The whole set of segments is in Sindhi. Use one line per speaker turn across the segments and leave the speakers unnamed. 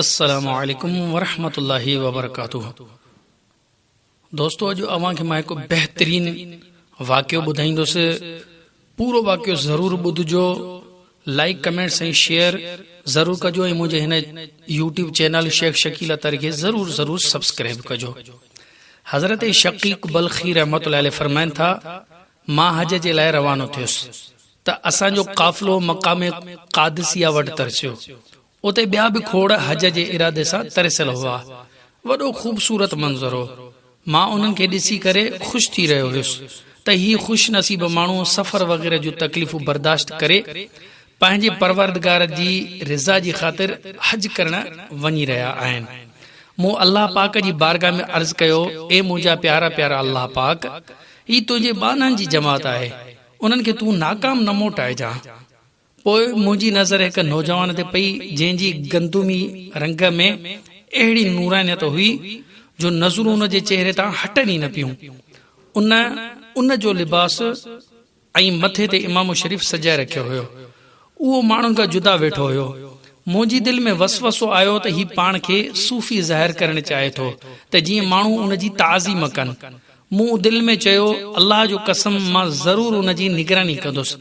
السلام عليڪم ورحمة الله وبرڪاته دوستو اڄ اوهان کي مان هڪ بهترين واقعو ٻڌائيندس پورو واقعو ضرور ٻڌجو لائڪ ڪمينٽس ۽ شيئر ضرور ڪجو ۽ منهنجي هن يوٽيوب چينل شيخ شڪيل اطهر کي ضرور ضرور سبسڪرائب ڪجو حضرت شقيق بلخي رحمة الله عليه فرمائن ٿا مان حج جي لاء روانو ٿيس ته اسان جو قافلو مقام قادسيه وٽ ترسيو. اتي ٻيا به کوڙ حج جي ارادي سان ترسيل هئا. وڏو خوبصورت منظر هو. مان انهن کي ڏسي ڪري خوش ٿي رهيو هيس ته هي خوش نصيب ماڻهو سفر وغيره جون تڪليفون برداشت ڪري پنهنجي پروردگار جي رضا جي خاطر حج ڪرڻ وڃي رهيا آهن. مون الله پاڪ جي بارگاهه ۾ عرض ڪيو، اي منهنجا پيارا پيارا الله پاڪ! هي تنهنجي ٻانهن جي جماعت آهي، انهن کي تون ناڪام نه موٽائجان. پوء منهنجي نظر هڪ نوجوان تي پئي، جنهن جي گندمي رنگ ۾ اهڙي نورانيت هئي، جو نظرون ان جي چهري تان هٽن ئي نه پيون. ان ان جو لباس ۽ مٿي تي عمامو شريف سجائي رکيو هيو. اهو ماڻهن کان جدا ويٺو هيو. منهنجي دل ۾ وسوسو آيو ته هي پاڻ کي صوفي ظاهر ڪرڻ چاهي ٿو ته جيئن ماڻهو ان جي تعظيم ڪن. مون دل ۾ چيو، الله جو قسم مان ضرور ان جي نگراني ڪندس.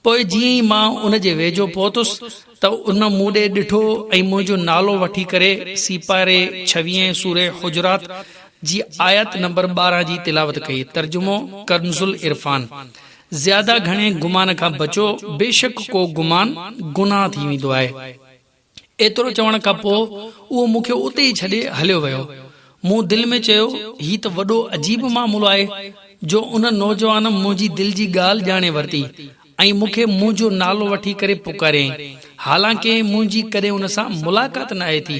پوء جيئن ئي مان ان جي ويجهو پهتس ته ان مون ڏي ڏٺو ۽ منهنجو نالو وٺي ڪري سيپاري ڇويهين سورة حجرات جي آيت نمبر 12 جي تلاوت ڪئي، ترجمو ڪنزالعرفان، زياده گهڻي گمان کان بچو، بيشڪ ڪو گمان گناهه ٿي ويندو آهي. ايترو چوڻ کان پوء اهو مون کي اتي ئي ڇڏي هليو ويو. مون دل ۾ چيو، هي ته وڏو عجيب معاملو آهي جو ان نوجوان منهنجي دل جي ڳالهه ڄاڻي ورتي ۽ مون کي منهنجو نالو وٺي ڪري پڪاريائين، حالانڪه منهنجي ڪڏهن ان سان ملاقات ناهي ٿي.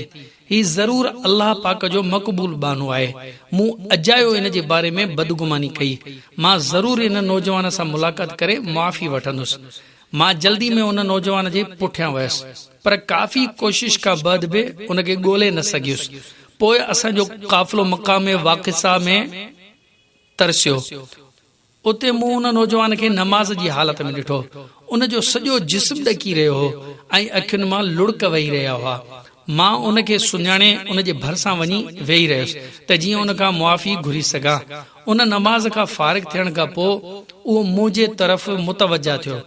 هي ضرور الله پاڪ جو مقبول ٻانهو آهي. مون اجايو ان جي باري ۾ بدگماني ڪئي. مان ضرور ان نوجوان سان ملاقات ڪري معافي وٺندس. مان جلدي ۾ ان نوجوان جي پٺيان ويس، پر ڪافي ڪوشش کان بعد به ان کي ڳولي نه سگهيس. پوء اسان جو قافلو مقام واقصه ۾ ترسيو. اتي مون ان نوجوان کي نماز جي حالت ۾ ڏٺو. ان جو سڄو جسم ڏڪي رهيو هو ۽ اکين مان لڙڪ وهي رهيا هئا. مان ان کي سڃاڻي ان جي ڀرسان وڃي ويهي رهيس ته جيئن ان کان معافي گهري سگهان. ان نماز کان فارغ ٿيڻ کان پوء اهو منهنجي طرف متوجه ٿيو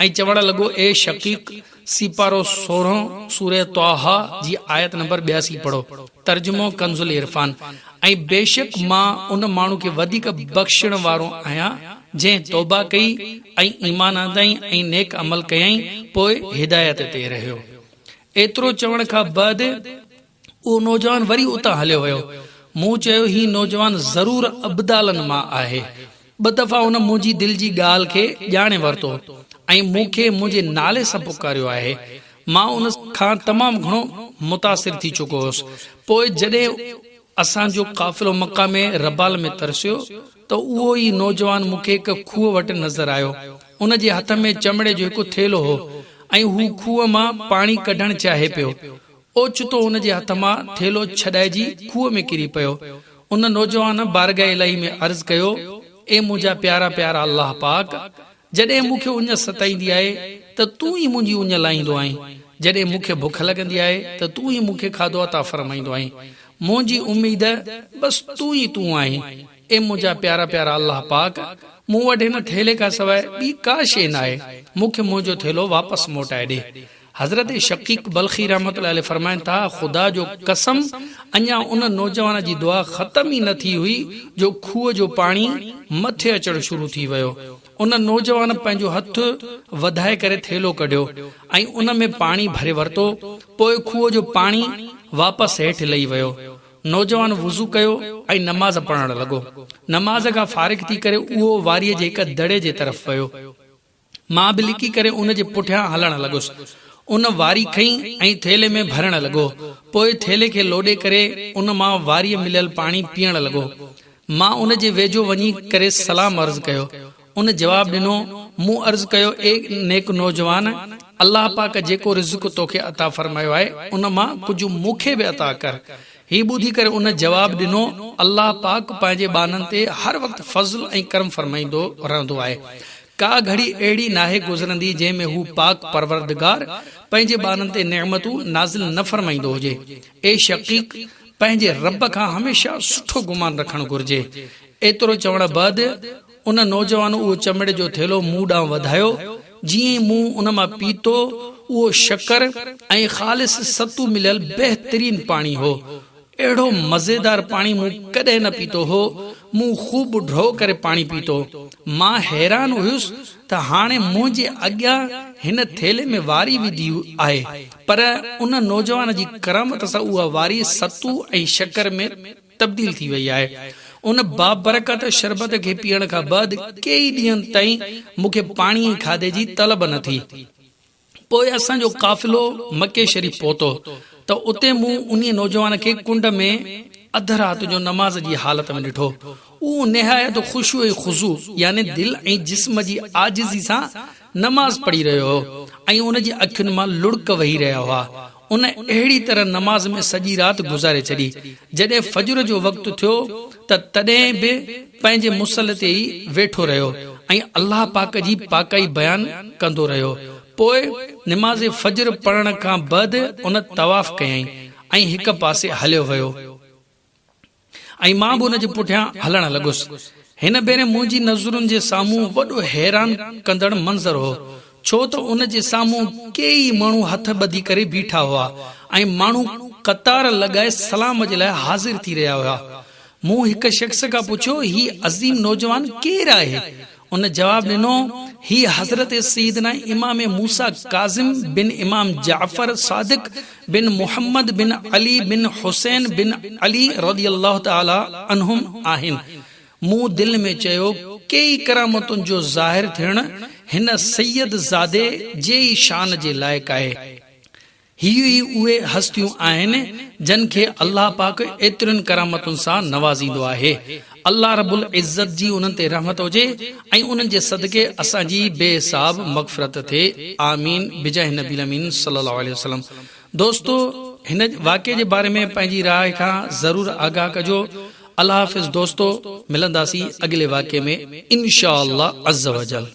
۽ چوڻ لڳو، اي شقيق! سيپارو سورهون سورة طه جي آيت نمبر 82 پڙهو. ترجمو ڪنزالعرفان، ۽ بيشڪ مان ان ماڻهو کي وڌيڪ بخشڻ وارو آهيان جنهن توبه ڪئي ۽ ايمان آندائين ۽ نيڪ عمل ڪيائين پوء هدايت تي رهيو. ايترو چوڻ کان بعد اهو نوجوان وري اتان هليو ويو. مون چيو هي نوجوان ضرور ابدالن مان آهي. ٻه دفعا هن منهنجي دل جي ڳالهه کي ڄاڻي ورتو ۽ مون کي منهنجي نالي سان پڪاريو آهي. مان ان کان تمام گهڻو متاثر ٿي چڪو هوس. پوء جڏهن اسان جو قافلو مقام ربال ۾ ترسيو ته اهو ئي نوجوان مون کي هڪ کوهه وٽ نظر آيو. ان جي هٿ ۾ چمڙي جو هڪ ٿيلهو هو ۽ هو کوهه مان پاڻي ڪڍڻ چاهي پيو. اوچتو ان جي هٿ مان ٿيلهو ڇڏائجي کوهه ۾ ڪري پيو. ان نوجوان بارگاهه الاهي ۾ عرض ڪيو، اي منهنجا پيارا پيارا الله پاڪ! جڏهن مون کي اڃ ستائيندي آهي ته تون ئي منهنجي اڃ لاهيندو آهين، جڏهن مون کي بک لڳندي آهي ته تون ئي مون کي کاڌو عطا فرمائيندو آهين. منهنجي اميد بس تون ئي تون آهين. اي منهنجا پيارا پيارا الله پاڪ! مون وٽ هن ٿيلهي کان سواء ٻي ڪا شيء ناهي، مون کي منهنجو ٿيلهو واپس موٽائي ڏي. حضرت شقيق بلخي رحمة الله عليه فرمائن ٿا، خدا جو قسم اڃا ان نوجوان جي دعا ختم ئي نه ٿي هئي جو کوهه جو پاڻي مٿي اچڻ شروع ٿي ويو. ان نوجوان پنهنجو هٿ وڌائي ڪري ٿيلهو ڪڍيو ۽ ان ۾ پاڻي ڀري ورتو، پوء کوهه جو پاڻي واپس هيٺ لهي ويو. نوجوان وضو ڪيو ۽ نماز پڙهڻ لڳو. نماز کان فارغ ٿي ڪري اهو واريء جي هڪ دڙي جي طرف ويو. مان به لڪي ڪري ان جي پٺيان هلڻ لڳس. ان واري کنئي ۽ ٿيلهي ۾ ڀرڻ لڳو. پوء ٿيلهي کي لوڏي ڪري ان مان واريء مليل پاڻي پيئڻ لڳو. مان ان جي ويجهو وڃي ڪري سلام عرض ڪيو. ان جواب ڏنو، مون عرض ڪيو، اي نيڪ نوجوان! الله پاڪ جيڪو رزق توکي عطا فرمايو آهي، ان مان ڪجهه مون کي به عطا ڪر. هي ٻڌي ڪري ان جواب ڏنو، الله پاڪ پنهنجي ٻانهن تي هر وقت فضل ۽ ڪرم فرمائيندو رهندو آهي. ڪا گهڙي اهڙي ناهي گذرندي جنهن ۾ هو پاڪ پروردگار پنهنجي ٻانهن تي نعمتون نازل نه فرمائيندو هجي. اي شقيق! پنهنجي رب کان هميشه سٺو گمان رکڻ گهرجي. ايترو چوڻ بعد ان نوجوان اهو چمڙي جو ٿيلهو مون ڏانهن وڌايو. جيئن ئي مون ان مان پيتو، اهو شڪر ۽ خالص ستو مليل بهترين پاڻي هو. اهڙو مزيدار پاڻي مون ڪڏهن نه پيتو هو. مون خوب ڍؤ ڪري پاڻي پيتو. مان حيران هيس ته هاڻي منهنجي اڳيان هن ٿيلهي ۾ واري وڌي آهي، پر ان نوجوان جي ڪرامت سان اها واري ستو ۽ شڪر ۾ تبديل ٿي وئي آهي. ان بابرڪت شربت کي پيئڻ کان بعد ڪيئي ڏينهن تائين مون کي پاڻي ۽ کاڌي جي طلب نه ٿي. پوء اسان جو قافلو مڪي شريف پهتو ته اتي مون انهيء نوجوان کي ڪنڊ ۾ اڌ رات جو نماز جي حالت ۾ ڏٺو. اهو نهايت خشوع ۽ خضوع يعني دل ۽ جسم جي عاجزي سان نماز پڙهي رهيو هو ۽ ان جي اکين مان لڙڪ وهي رهيا هئا. ان اهڙي طرح نماز ۾ سڄي رات گذاري ڇڏي. جڏهن فجر جو وقت ٿيو ته تڏهن به پنهنجي مصلي تي ئي ويٺو رهيو ۽ الله پاڪ جي پاڪائي بيان ڪندو رهيو. پوء نماز فجر پڙهڻ کان بعد ان طواف ڪيائين ۽ هڪ پاسي هليو ويو. ۽ مان به ان جي پٺيان هلڻ لڳس. هن ڀيري منهنجي نظرن جي سامهون وڏو حيران ڪندڙ منظر هو، ڇو ته ان جي سامهون ڪيئي ماڻهو هٿ ٻڌي ڪري بيٺا هئا ۽ ماڻهو قطار لڳائي سلام جي لاء حاضر ٿي رهيا هيا. مون هڪ شخص کان پڇيو، هي عظيم نوجوان ڪير آهي؟ ان جواب ڏنو، هي حضرت سيدنا امام موسيٰ ڪاظم بن امام جعفر صادق بن محمد بن علي بن حسين بن علي رضي الله تعالٰي عنهم آهن. مون دل ۾ چيو، ڪيئي ڪرامتن جو ظاهر ٿيڻ هن سيد زادي جي ئي شان جي لائق آهي. هي ئي اهي هستيون آهن جن کي الله پاڪ ايترين ڪرامتن سان نوازيندو آهي. الله رب العزت جي انهن تي رحمت هجي ۽ انهن جي صدقي اسان جي بي حساب مغفرت ٿئي آمين بجاه النبي الامين صلي الله عليه وسلم دوستو هن واقعي جي باري ۾ پنهنجي راء کان ضرور آگاهه ڪجو الله حافظ دوستو ملنداسين اڳلي واقعي ۾ انشاء الله عزوجل.